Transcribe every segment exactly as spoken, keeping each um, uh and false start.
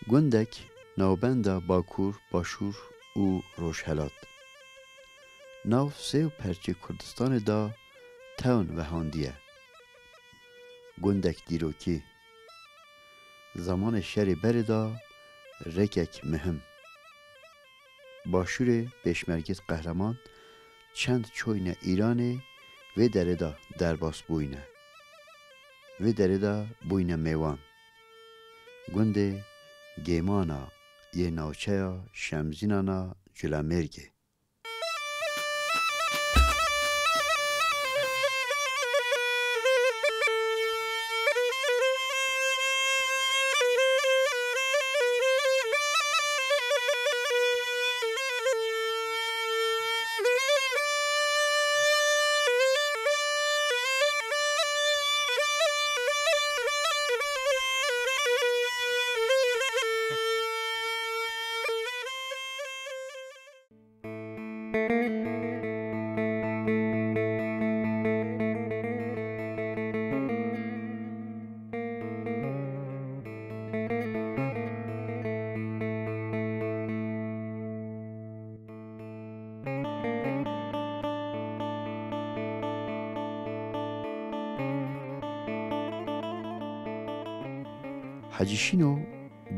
Gundek navbenda Bakur, Başûr û Rojhelat. Nav sê û perçê Kurdistanê de tewn vehandiye. Gundek dîrokî. Zemanê şerê berê de rêkek mihim. Başûrê Pêşmergêt Qehreman çend çoyne Îranê vê derê de derbas bûyne. Vê derê de bûyne mêwan. Gundê Gêmana yê navçeya Şemzînana Culemêrgê. Hecî Şîno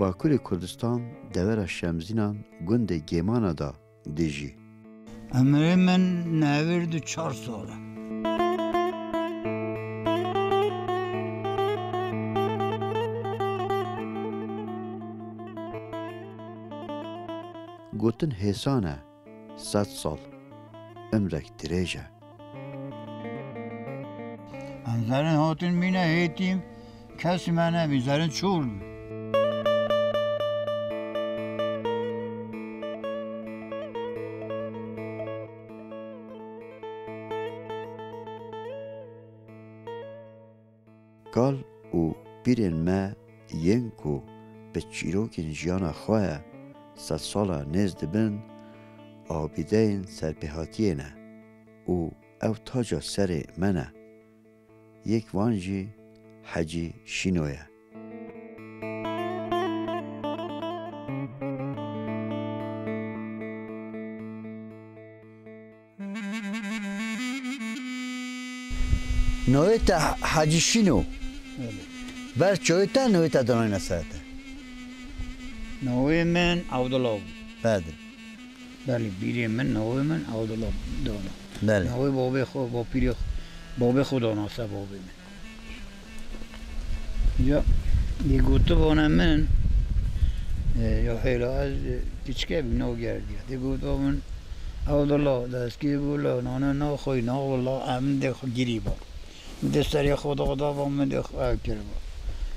Bakurê Kurdistan, devera Şemzînan, gundê Gêmana da dijî. Emrê min newêr du çar sal e. Gotin hêsan e, sed sal, imrek dirêj e. Em zerin hatin mîne hêtîm, kesî me nebî, zerin çûr bû. Kal û pîrên me yên ku bi çîrokên jiyana xwe sed sala nêz dibin, abîdeyên serpêhatiyê ne û ew taca serê me ne. Yek van jî Hecî Şîno ye. Navê te Hecî Şîno. Belê. Ber çavê te navê te danayne ser te. Navê min Abdullah bû. Belê. Belê, pîrê min, navê min Abdullah dana. Belê. Navê babê xwe, bapîrê xwe, babê xwe dana ser babê min. Ya, yê gotibana min, e, ya hêla ez, e, piçke bî, nav gerdiya. Dê gotiba min, Abdullah, destgê gola, nane naxwî, na wila, em dê xwe girî ba. Min dê serê xwe da da ba, min dê xwe ev kiriba.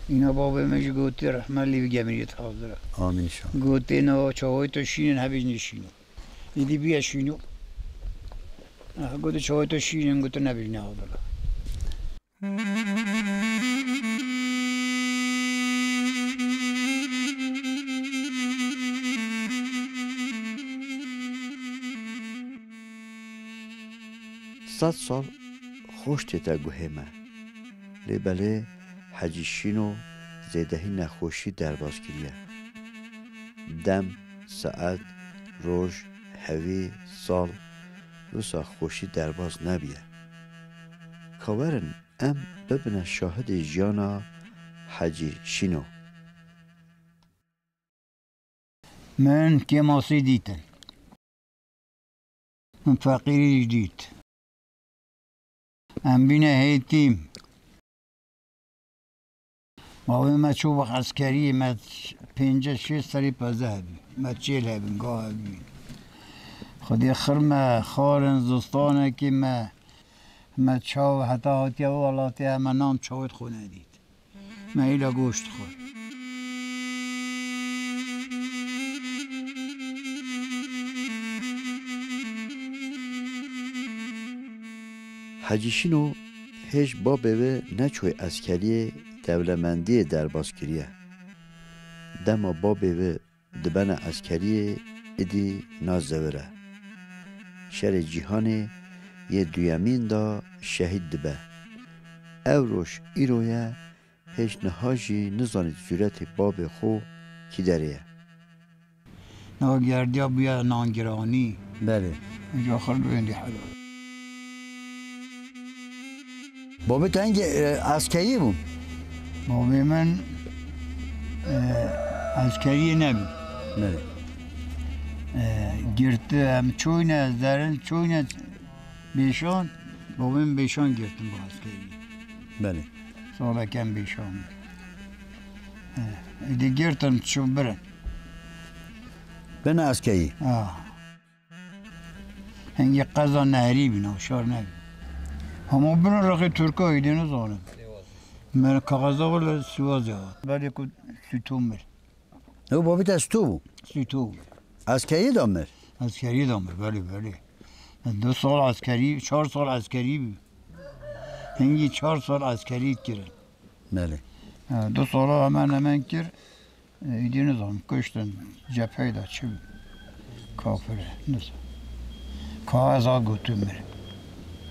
Îna babê min jî gotî, rehmet lê bi gemiriyet hazir e. Amîn inşallah. Gotê na çawê to şînin, hebî nêşîno. Îdî bûye şîno. Ah, gotu çawê to şînin, gotu nebîne Abdullah. Sed sal xweş tête guhê me. Lê belê Hecî Şîno zêdehî nexweşî derbas kiriye. Dem, saet, roj, hevî, sal, wisa xweşî derbas nebiye. Ka werin em bibine şahidê jiyana Hecî Şîno. Min kêmasî dîtin. Min feqîrî jî dît. Em bîne hêtîm. Bavê me çû bû eskeriyê, me pêncî şêst serî peze hebî. Me çêl hebîn, ga hebî. Xwedê xir me, xwarin, zistanekî me, me çaw heta hatiye welatê, me nan çawêt xwe nedît. Me îla goşt xwar. Hecî Şîno hêj babê wê neçûyê eskeriyê dewlemendiyê derbas kiriye. Dema babê wê dibene eskeriyê, êdî nazewir e. Şerê cîhanê yê duyemîn de şehîd dibe. Ew roj îro ye, hêj niha jî nizanît cûretê babê xwe kî derê ye? Nagerdiya bûye nangiranî. Belê. Îca xir wendî helal. Babê te hingê, e, eskerî bû? Babê min, e, eskeriyê nebû. Belê. E, girti, em çûyne, ez derin çûyne Bêşan, babê min Bêşan girtin bi eskerî. Belê. Salek em Bêşan. E, êdî girtin çû birin. Bine eskerî. Ha. Hingî qeza nehrî bî, navşar nebî. Hema bin rexê Tirka êdî nizanim. Min kaxeza wele Sivasê hat. Belê ku Sûto mir. Ew babî te Sûto bû? Sûto bû. Eskerî de mir? Eskerî de mir, belê, belê. Du sal eskerî, çar sal eskerî bû. Hingî çar sal eskerî kirin. Belê. Ha, du sala hemen hemen kir. E, îdî nizanim, kuştin, cepheyê de çi bû? Kafir e, nizanim. Ka ez a gotin min.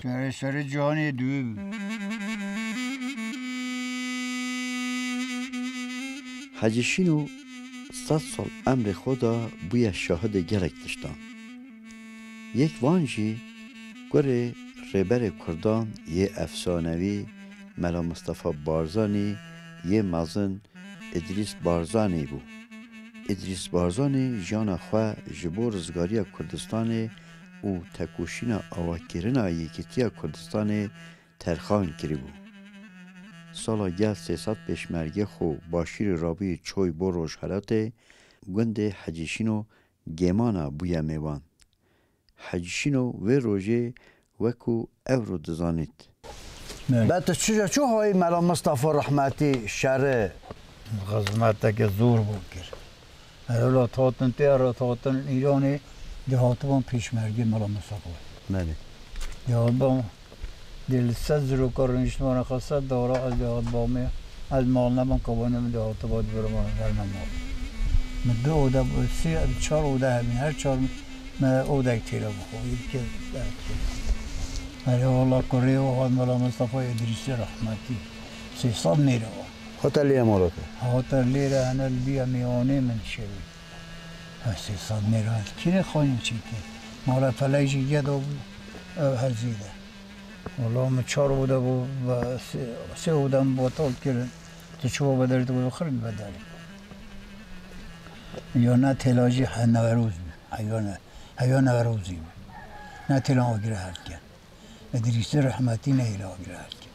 Şerê, şerê cîhanê duyê bû. Hecî Şîno sed sal emrê xwe da bûye şahidê gelek tiştan. Yek van jî kurê rêberê kurdan yê efsanewî Mela Mistefa Barzanî yê mezin Îdrîs Barzanî bû. Îdrîs Barzanî jiyana xwe ji bo rizgariya Kurdistanê û tekoşîna avakirina yekîtiya Kurdistanê terxan kiribû. Sala gel sê sed pêşmergê xwe başûrê rabûyî çûy bo rojhelatê, gundê Hecî Şîno Gêmana bûye mêvan. Hecî Şîno wê rojê wekû ewro dizanît. Be tu çi je çû hayî Mela Mistefa rehmetî şerê? Xizmeteke zor bû kir. Her welat hatin tê, her welat hatin Îranê, dê hatibûn pêşmergê Mela Mistefa. Belê. Dê hatibûn, dê li ser ziroka rûniştibûn xwe ser dara, ez dê hatibûn, ez mal nebûn, kabûn min dê hatiba dibiribûn, ver me mal. Min du oda, sê, çar oda hebîn, her çar me odek têra bixwe, yek kez, yek kez. Erê wala kurê û hat Mela Mistefa Îdrîsî rehmetî. Sê sed mêre wa. Hate lê mala te? Hate lêre hene li bîya mêvanê min şewî. Ev sê sed mêra kîrê xanî çêkir? Mala felek jî yeda bû, ev hezî de. Wala min çar oda bû, ve sê, sê oda min betal kirin. Tu çi wa bedel, tu xirk bedel. Ya ne têla jî he neveroz bû. Heya ne, heya neverozî bû. Ne têla agir helke. Îdrîsî rehmetî nehêle agir helke.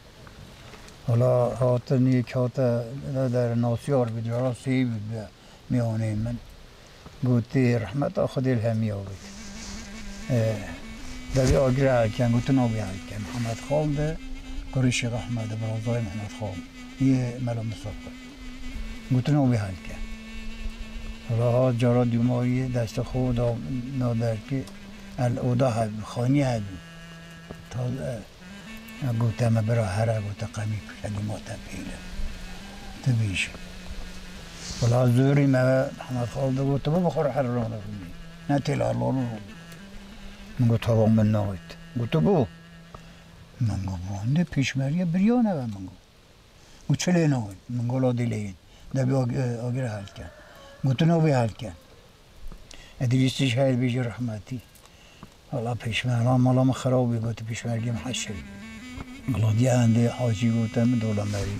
Wala hatin yek hate, ne der nasiyar bû, cara sê bû. Mêvanê min. Gotî, rehmeta Xwedê li hemiya bit. E, devê agirê helken, gotin navê helken. Mihemed Xal de, kurê Şêx Ehmed, birazayê Mihemed Xal. Yê Mela Mistefa. Gotin navê helken. Wala hat cara dûmayî destê xwe da na derkê, el oda hebû, xanî hebû. Ta, e, Gote me bira here, gote qemî kelîma te pêle. Tu bîjî. Wala zorî me Mihemed Xal de got, tu bibixwe here rana bimî. Ne têla lolo. Min got, hava min nayêt. Got, tu bû. Min got, bu hindê pêşmerge biriyane ve min got. Got, çi lê nayên? Min got, la dê lê yên. De bê ag-, agir helken. Got, tu nabê helken. Edilîstî ji her bêjî rehmetî. Wala pêşmerga mala min xirab bî, gotu pêşmergê min heşê. Wala diya hindê hacî gote min dola merî.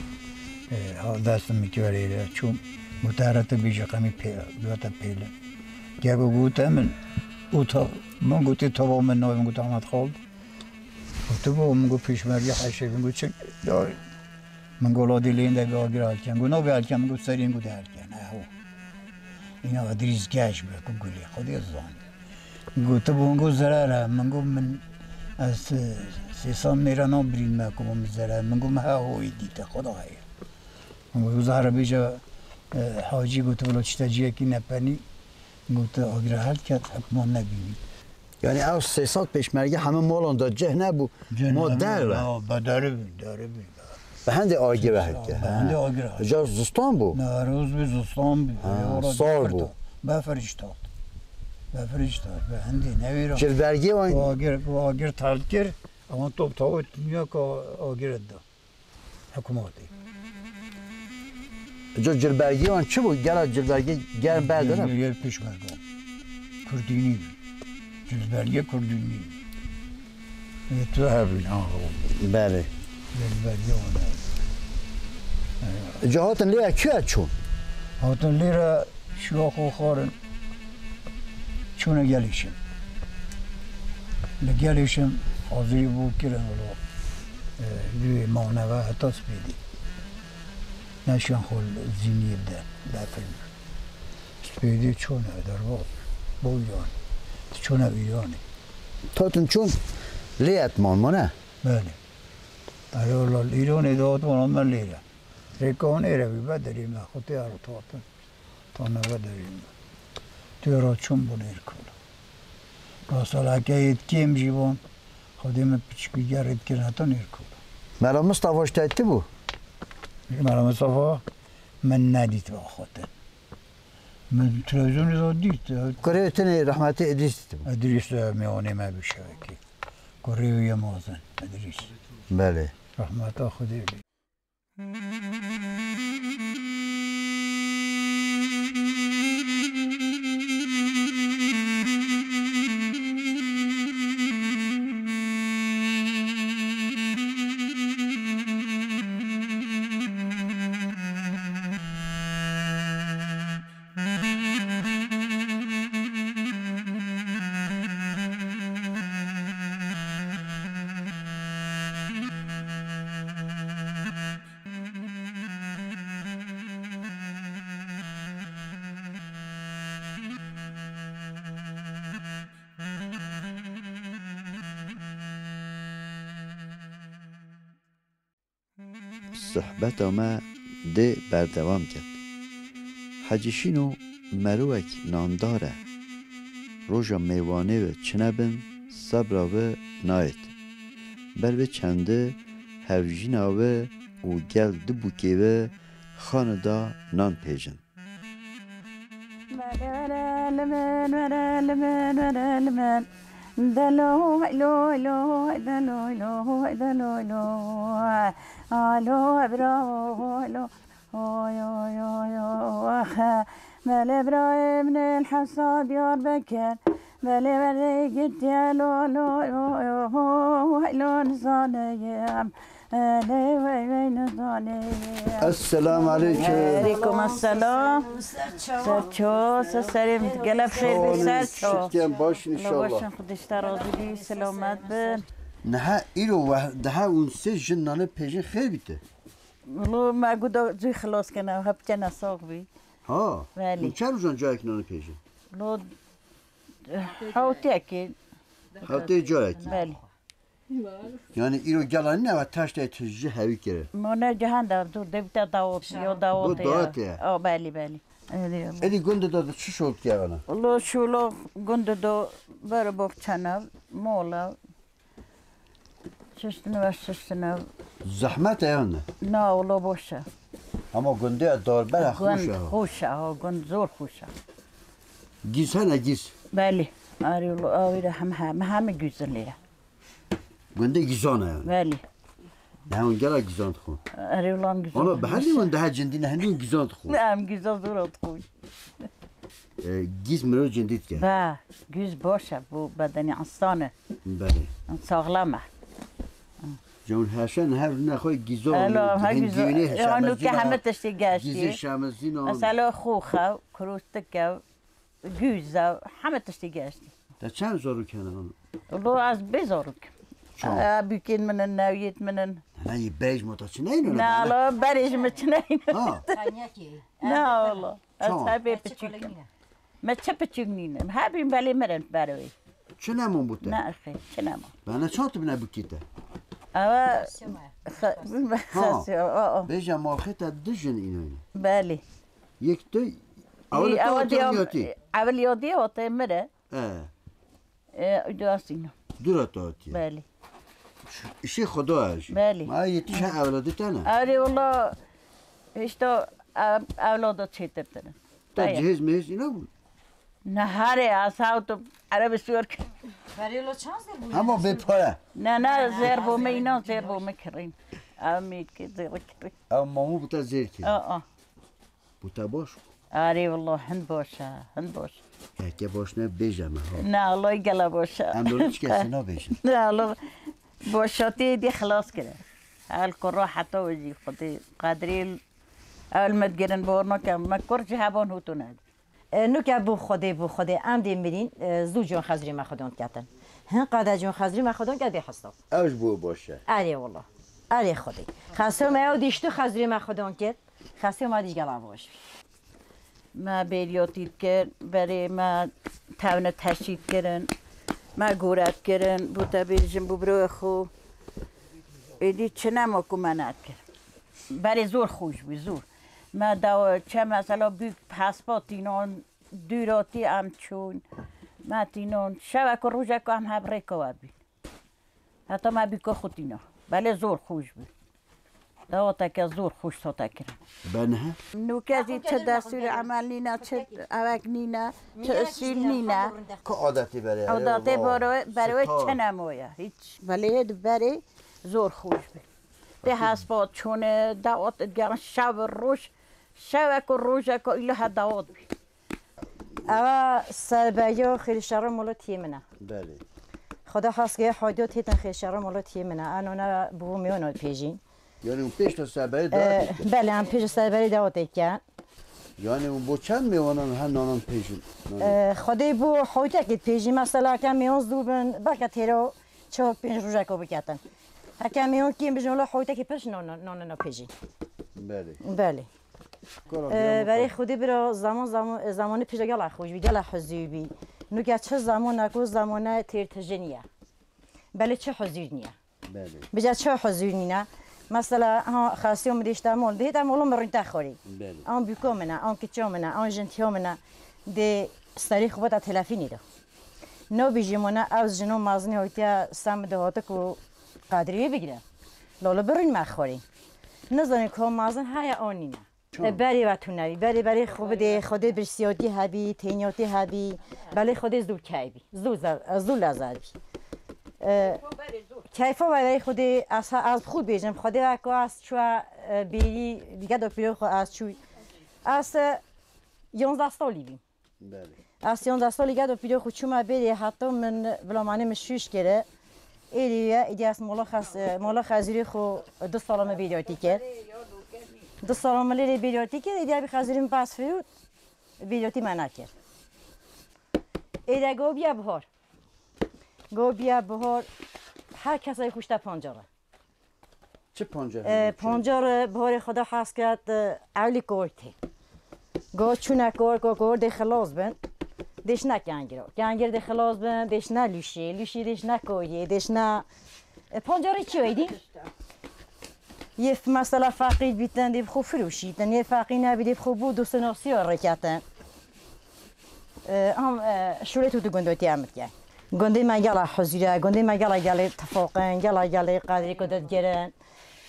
E, ha, dest min kiverê de çûm. Gote here tu bêjî qemî pê, gote pêle. Gego gote min, û ta, min gotê tava min navê min gote Ahmet Xal. Gotu bo min got pêşmergê heşê min got çi? Ya, Min got, "La dê lê yên de bê agir helken." Got, "Nabê helken." Min got, "Serê min got dê helken." Eho. Îna Îdrîs geş be ku gulê Xwedê zan. Gotibû, min got, "Zerar e." Min got, "Min ez, e, sê sed mêra nabirîn me ku bo min zerar." Min got, "Min he hoyê dîte, Xweda heye." Min got, "Zahra bêje, e, hacî gotibû, la çîte ciyekî nepenî." Gote, "Agir helket, hikman nebînî." Yani ew sê sed pêşmerge heme malan da cih nebû, cih ma nebû, der be. Ya, be derî bî, derî bî. Be hindê agir helke. Be hindê agir helke. Ca zistan bû? Ne, roz bî, zistan bî. Ha, sar bû. Befir jî tat. Befir jî tat. Be hindê newêra. Cilbergê wan. Ku agir, ku agir tal kir, ewan top tawê dinya ka agir da. Hikûmetê. Ca cilbergê wan çi bû? Gela cilbergê germ berdine? Cilbergê pişmerga. Kurdînî. Cilbergê kurdînî. Ê tu hebîn, ha. Belê. Cilbergê wan hebîn. Ca hatin lê ya kî ya çûn? Hatin lê re şiya xwe xwarin. Çûne gelîşim. Li gelîşim hazirî bû kirin wilo. E, lê maneve heta spêdî. Neşan xwe zîniyê bide, befirm. Spêdê çûne derva, bo Îranê. Tu çûne Îranê. Tatin çûn lê etman mane? Belê. Erê wela Îranê de hatman me lêre. Rêka hûn êre bî, be derê me, xwe tê ero tatin. Ta neve derê me. Tu êra çûn bûn êr kol. Rasaleke yê kêm jî bûn. Xwedê min piçikî gerê dikirin heta nêr kol. Mela Mistafa ji te tê bû? Mela Mistafa min nedît bi axwe te. Min televîzyonê de dît. Kurê tenê rehmetê Îdrîs dîtibû. Îdrîs, e, mêwanê me bû şevekê. Kurê wî ye mezin, Îdrîs. Belê. Rehmeta Xwedê lê. Sohbeta me dê berdewam ket. Hecî Şîno merivek nandar e. Roja mêvanê ve çinebin, sebra ve nayêt. Ber vê çendi hevjîna ve û gel du bûkê ve xanê da nan pêjin. Delo, lo, lo, delo, lo, delo, lo. Alo, bravo, lo. Oy, oy, oy, oy, ah. Belê birayê min ê li Hewsa Diyarbekir. Belê berê girtiye lo, lo, lo, lo, lo, nizaneyim. Belê wey, wey, nizaneyim. Esselamu aleykum. Aleykum esselam. Serço, se serê min, gelek xêr bî, Serço. Şitiyan baş in inşallah. Baş in, Xwedê ji te razî bî, selamet bin. Niha îro weh-, daha ûn sê jin nane pêjin xêr bî te. Wilo me got da zû xilas kene, hep kene sax bî. Ha. Belê. Hûn çend rojan cayek nane pêjin? Wilo, eh, hewtiyekê. Hewteyê cayekî. Belê. Yani îro gela nîne ve taştê tu ji hewî kire. Mone cehende dur devte dawot, yo dawot. Bu dawot ya. O belê, belê. Êdî, belê. Êdî gundê de çi şol dike ana? Wilo şolo gundê de bere boxçene, mola. Şiştine ve şiştine. Zehmet e yani. Na, wilo boş e. Ama gundê darbera xweş e. Gund xweş e, ha, gund zor xweş e. Gîz hene gîz. Belê. Arê wilo, awî de hem, hem, hemî gîzin lê. Gundê gîzan e yani. Belê. Ne hûn gela gîzan dixwin. Arê wilo em gîzan. Ana, bi hemî hûn daha cindî ne hemî hûn gîzan dixwin. Ne, em gîzan zor dixwin. E, gîz mirov cindî dike. Ba, gîz baş e, bo bedenî insan e. Belê. Saxlem e. Cewin heşen her ne xwe gîzo. Elo, ha gîzo. Hindî wînê. Elo, heme tiştî geştî. Gîzê şemizîn o. Mesela xox e, kurustik e, gîz e, heme tiştî geştî. Te çend zarok hene ana? Lo ez bê zarok. Çawa? E, bûkên min in, newiyêt min in. Ne, yê berê ji me ta çi neyno? Na, lo berê ji me çi neyno? Ha. Kanyakê. Na, wala. Ez hebê piçûk im. Me çi piçûk nîne. Hebîn belê mirin ber wê. Çi nemon bû te? Ne, xê, çi nemon. Bene çand bine bikî te? Ewa, xesiyo, o, o. Bêje ma xê te du jin înoyne. Belê. Yek tu, ewil tu, ewil yatî. Ewil yatî, o te mire. E. E, dû asîno. Dû re tu hatiye. Belê. Îşê Xweda e jî. Belê. Ma yetîş he ewladê te ne? Erê wala, işte, ev-, ewlada çêtir tine. Te cihêz mehêz îna bûn? Neharê, ez hewt û erebê sor kir. Berê lo çand zêr bû? Hema bê pare. Ne, ne, zêr bo me îna, zêr bo me kirîn. Ev mêrkê zêr kirîn. Ev mamû bi te zêr kir. A, a. Û te baş? Arê wilo hin baş e, hin baş. Heke baş ne bêje me ha. Ne, Allah gela baş e. Em li çi kesî nabêjin. Ne, Allah başatê dê xilas kire. El kura heta wê jî Xwedê qedrê el me digirin bor nake, me kur ji hevan hûto ne. E, nuke bû Xwedê, bû Xwedê, em dê mirîn, e, zû con xezrê me xwedon ketin. Hin qade con xezrê me xwedon ke dê hesab. Ew ji bo baş e. Erê wilo. Erê Xwedê. Xesê me ew dîştu xezrê me xwedon kir. Xesê me dîş gela baş. Me bêriyotî dikir, berê me tevne teşî dikirin, me gore dikirin, bû te bêjin bû birayê xwe. Êdî çi nema ku me nedikir. Berê zor xweş bû, zor. Me dawa çe mesela bûk hespa tînon, dûratî em çûn. Me tînon, şevek û rojek em hev rêka we bîn. Heta me bîka xwe tîna. Belê zor xweş bû. Daweteke zor xweş sote kirin. Benihe? Nûke jî çi destûr emel nîne, çi ewek nîne, çi usîl nîne. Ku adetî berê? Adetê berê çi nemaye. Hiç. Belê di berê zor xweş bû. Tê hespa çûne, dawet digerin şev û roj, şevek û rojek û îlahe dawet bî. Eva serberiya xêrşera molatiyê min e. Belê. Xweda has ke haydot hêtin xêrşera molatiyê min e. An ona bi bo miyona pêjîn. Yani hûn pêş de serberî dawetê dikin? Belê, em pêş de serberî dawetê dikin. Yani hûn bo çend mêwanan her nanan pêjin? Xwedê bo hawtekê pêjî, mesela ke mêwan zû bin, belke têro çar pênc rojeko biketin. Heke mêwan kêm bijin, wela hawtekê pêş nanana pêjî. Belê. Belê. Berê Xwedê bira zaman zaman zamanî pêja gela xweş bî, gela huzûr bî. Nuke çi zamana ku zamana têr tije niye. Belê çi huzûr niye. Belê. Bija çi huzûr nîne. Mesela ha xasiyo min dêşte mol dê, te molo min rînte xorî. Belê. An bûko min e, an kiço min e, an jintiyo min e. Dê serî xwe bata telefînî de. No bijî mona ew jino mazinê hotiya sem de hote ku qadrî wê bigire. Lolo birîn me xorî. Nizanî ko mazin haya an nîne. Te berê ve tune bî, berê berê xwe bidê, Xwedê birsiyatî hebî, têniyatî hebî, belê Xwedê zû key bî, zû ze-, zû lezer bî. E, keyfa ve berê Xwedê ez, ez bi xwe bêjim, Xwedê ve ku ez çûya, e, bêrî, dîge do pîro xwe ez çûy. Ez, e, yonzeh salî bîm. Belê. Ez sîyonzeh salî gado pîrê xwe çûme bêrê, heta min bila manê min şûş kire. Êrî ye, êdî ez mola xez-, mola xezirî xwe du sala min bêriyatî kir. Du sala min lêrê bêriyatî kir, êdî ebî xezirî min bes fir û bêriyatî me nekir. Êdî go biye bihar. Go biye bihar, her kesayê xwe işte pancar e. Çi pancar? E, pancar, e, biharê Xweda hez ket, e, ewlî kor tê. Go çûne kor, kor, kor dê xilas bin. Dêş ne kengir. Kengir dê xilas bin, dêş ne lûşî. Lûşî dêş ne koriyê, dêş ne, e, pancarê çi wê dî? Yê f-, mesela feqîr bîtin, dê bi xwe firûşîtin. Yê feqîr nebî, dê bi xwe bû dosinosiya rêketin. E, am, e, şûlê tu tu gundotî em dike. Gundê me gela huzîr e, gundê me gela gelê tifaq in, gela gelê qedrê ku digirin.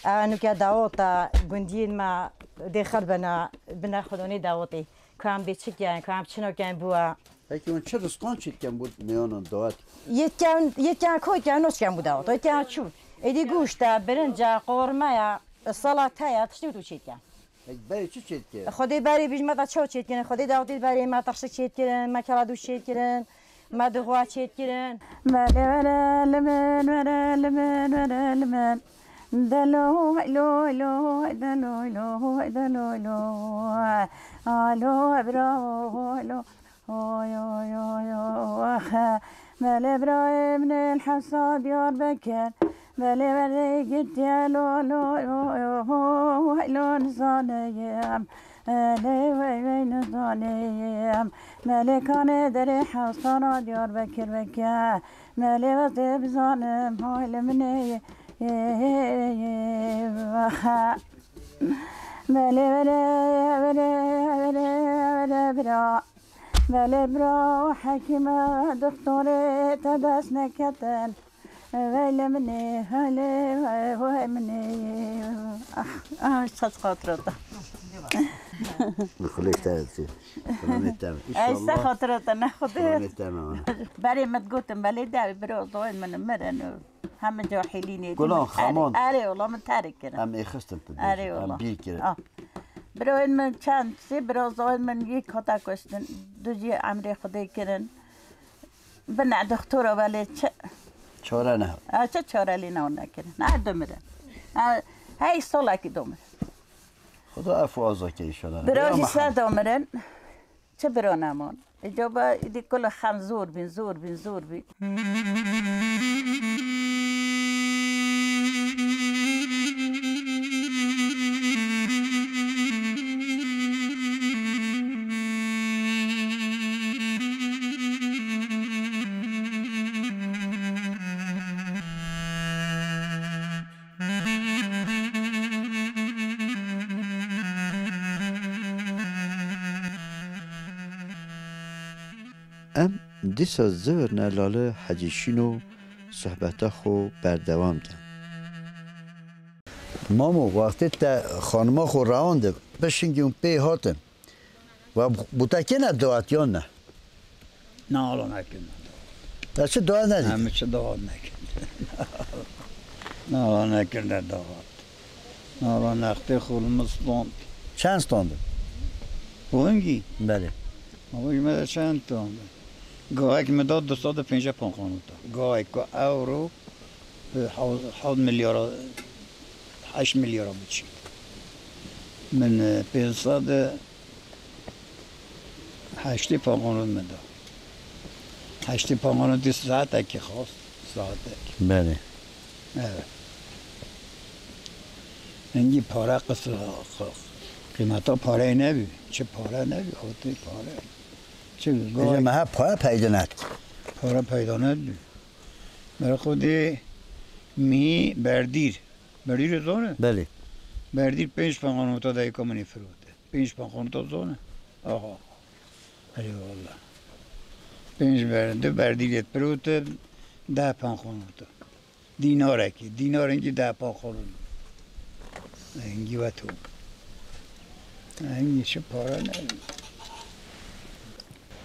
Ew nuke dawot e, gundiyên me dê xir bine, bine xidonê dawotê. Ku em bê çi ken, ku em çi naken bû e. Peki hûn çi risqan çêdiken bo mêyanan dawet? Yê diken, yê diken koy diken, no diken bo dawot. Yê diken çû. Êdî goşt e, birinc e, qorme ye, salate ye, tiştê tu çêdiken. Peki berê çi çêdike? Xwedê berê bîj me te çaw çêdkirin. Xwedê dawetê berê me te rişik çêdkirin, me keladû çêdkirin, me dixwa çêdkirin. Belê were li min, were li min, were li min. Delo, heylo, heylo, hey delo, heylo, hey delo, heylo. Alo, bravo, heylo. Oy, oy, oy, oy, ah. Belê birayê min ê li Hewsa Diyarbekir. Belê werdê girtiye lo, lo, yo, yo, ho, hey, lo, nizaneyim. Belê wey, wey, nizaneyim. Belê kanê derê Hewsa ra Diyarbekir veke. Belê werdê bizanim, hay li min ê, ye, ye, ye, ye, ah. Belê were, were, were, were, bira. Belê bira, hekîme, doktorê te dest neketin. Veyle min ê, hele, vay, vay min ê. Ah, ah, saç xatirata. Xulek te etsin. Xulek te. Ay, se xatirata, ne xudê. Xulek te. Berê min gotin, belê de, bira, zoyên min mirin. Heme cahilînê. Gulan, xaman. Erê, wala min terk kirin. Em êxistin tu. Erê, wala. Em bîr kirin. Ah. Birayên min çend, sê birazayên min yek hate kuştin, du jî emrê Xwedê kirin. Bi ne doktora belê çi Çare ne. Ha, çi çare lê nav nekirin. Ha, dimirin. Ha, hey solekî domirin. Xuda efû aza ke înşallah. Bira jî se domirin. Çi bira neman. Îcaba îdî kul xem zor bin, zor bin, zor bin. Em dîsa zivirne lali Hecî Şîno sohbeta xwe berdewam kin. Mamo, wextê te xanima xwe rawandin, pişingî hûn pê hatin. We bû te kene dawet yan ne? Na, Allah nekin. Te çi dawet nedî? Em çi dawet nekin. Na, Allah nekin de dawet. Na, Allah nextê xulumuz stond. Çend stond? Hûngî? Belê. Ama ji me de çend stond? Gayek me da du sed û pêncî pound xanûta. Gayek ku euro, e, hewt, hewt milyara, heşt milyara biçî. Min, e, pênc sed û heştê pound xanût me da. Heştê pound xanût dî saetekî xwest, saetek. Belê. Evet. Hingî pare qis-, qi-, qîmeta pareyê nebî. Çi pare nebî, hotê pare. Çi Êca gay- me he pare peyda nedî. Pare peyda nedî. Ber xwe dê mî berdîr. Berdîr zor e? Belê. Berdîr pênc pound xanûta dayika min ê firote. Pênc pound xanûta zor e? Aha. Eyvallah. Pênc ber-, du berdîr yê firote, deh pound xanûta. Dînarekî, dînarên kî deh pound xanût. Hingî we to. Hingî çi para ne?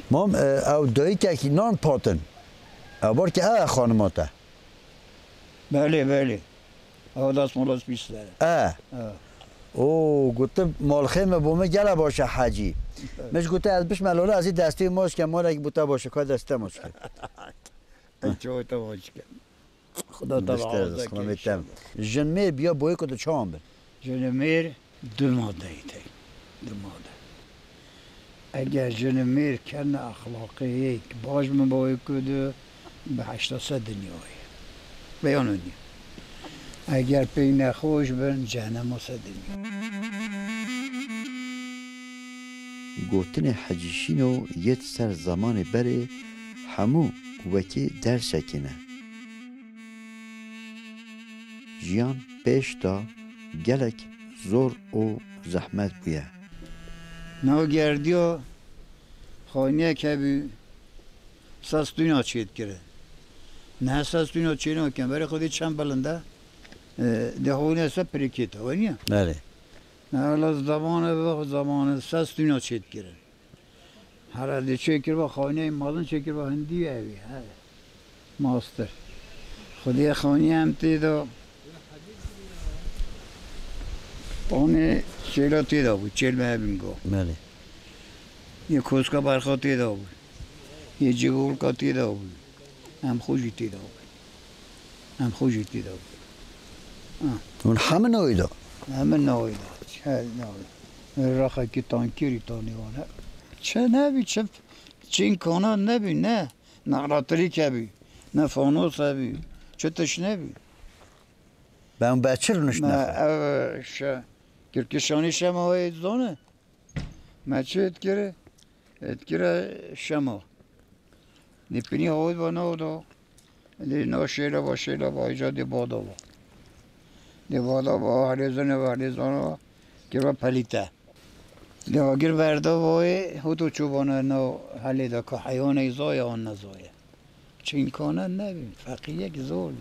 Mam, e, ew dayikekî nan patin. Ew bar ki ew e xanima te. Belê, belê. Ew dest mola spî ser. E. E. O, gotim, malxê me bo me gela baş e Hecî. Evet. Me ji gote ez bişme lola, ez ê destê maç kem, malek bo te baş e, ka destê maç kem. Ez çoy te maç kem. Xuda te Bişte, xanimê te. Jin mêr biya boyê ku tu çawan bin? Jin mêr du madeyî tê. Du made. Eger jin mêr kene exlaqiyek baş bin boyê ku du, bi heşta se dinyayê. Beyan û nî. Eger pey nexweş bin, cehenema se dinyayê. Gotinê Hecî Şîno yê di ser zemanê berê hemû wekî dersekê ne. Jiyan pêş de gelek zor û zehmet bûye. Nav gerdiya xaniyek hebû, sestûna çêdikire. Ne sestûna çênakin, berê xwedî çend bilind e, e, dê xaniyê ser pirikê te, weniye? Belê. Ne wela zemanê bi zemanê sestûna çêdikire. Herhalde çêkiriba xaniyê malin çêkiriba hindî evî, he. Mastir. Xwediyê xaniyê em tê de. Onê çêla tê de bû, çêl me hebin go. Belê. Yê koska berxa tê de bû. Yê cigolka tê de bû. Em xwe jî tê de bû. Em xwe jî tê de bû. Ha. Hûn hemû navê de? Hemû navê de. Her navê. Raxekî tankerî tanî wan he. Çi nebî, çi, çi îmkanan nebî, ne. Ne elektrîk hebî, ne fanos hebî. Çi tişt nebî. Ben be çi rûnişt Me nexe? Ev şe-, Kirkişanî şema wê zone. Me çi dikiri? Dikire şema. Dê pinî hawit va nav da. Dê na şêla va, şêla va, îca dê bada va. Dê bada va, herê zane va, herê zana va. Kiriba pelîte. Dê agir berda va yê, hoto çû vana na helê da ka heywanê zaya an nezaye. Çinkane nebî, feqîyek zor bî.